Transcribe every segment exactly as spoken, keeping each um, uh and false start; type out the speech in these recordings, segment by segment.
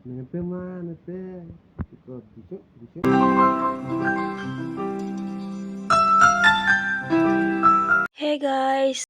Nete ma, nete. Iko bisik, bisik. Hey guys.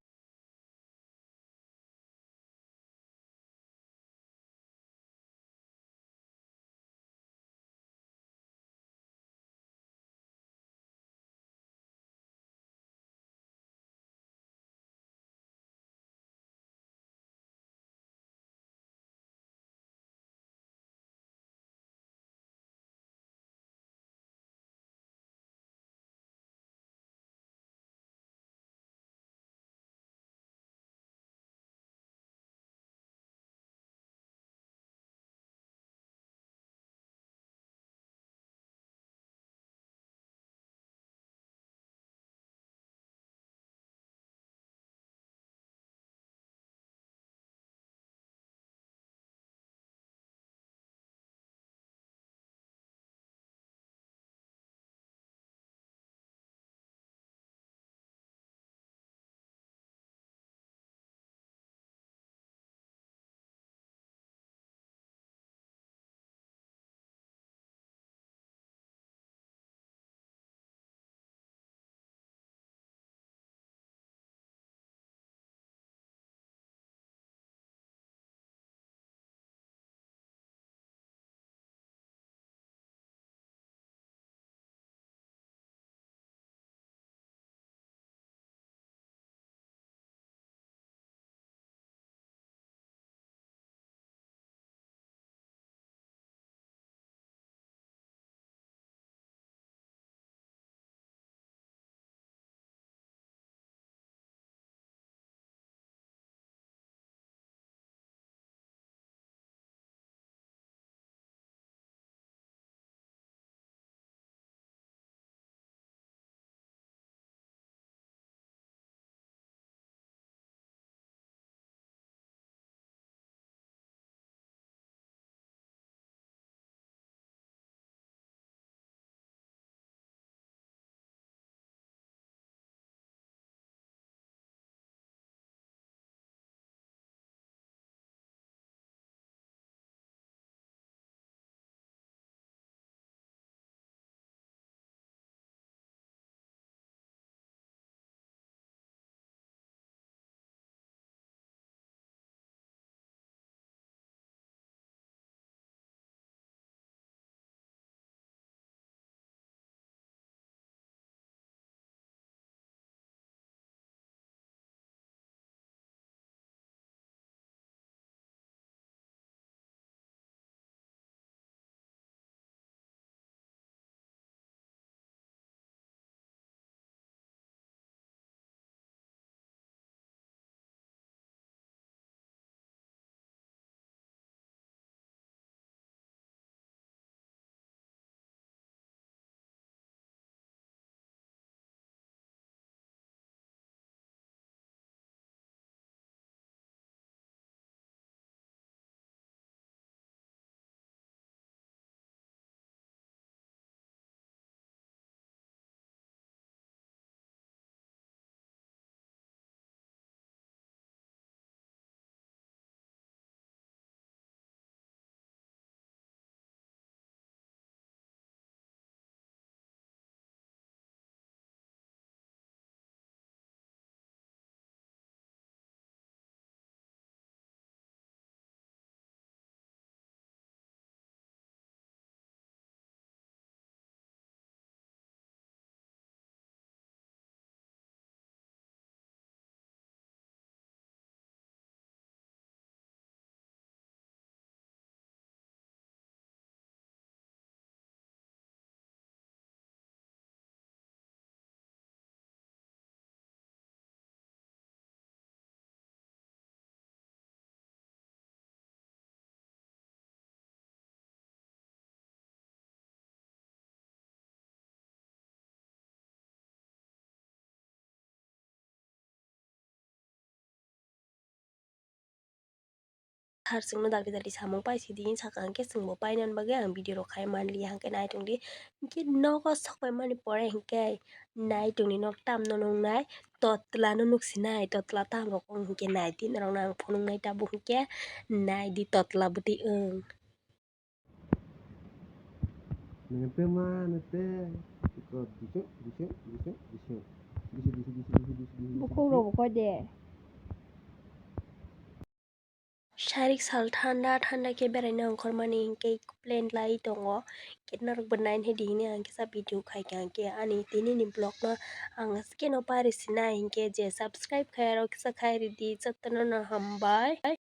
Har chwngno dakti dakti samung pai sidi saka hwnkhe chwngbo painani bagwi ang video rok khai manliya hwnkhe naitung di. Hwnkhe nogo sok pai mani pore hwnkhe naitung di nok tamno nungnai, totla no nuksinai, totla tam rok wng hwnkhe nai di norokno ang phunuknai tabuk hwnkhe nai di totla bwtwi wng. Nang te ma, nang te. Iko, dise, dise, dise, dise. Dise, dise, dise, dise, dise, dise, dise. Bukhuk rok bo koi de. Sarik sal thanda thanda khe beraina ongkhormani hinkhe plan lai tongo. Khe norokbo nainai di hinwi ang kisa video khaikha, hinkhe ani tinini vlogno ang skeno pari sinai, hinkhe je subscribe khaiyarok kisa khairidi, jotono no hambai.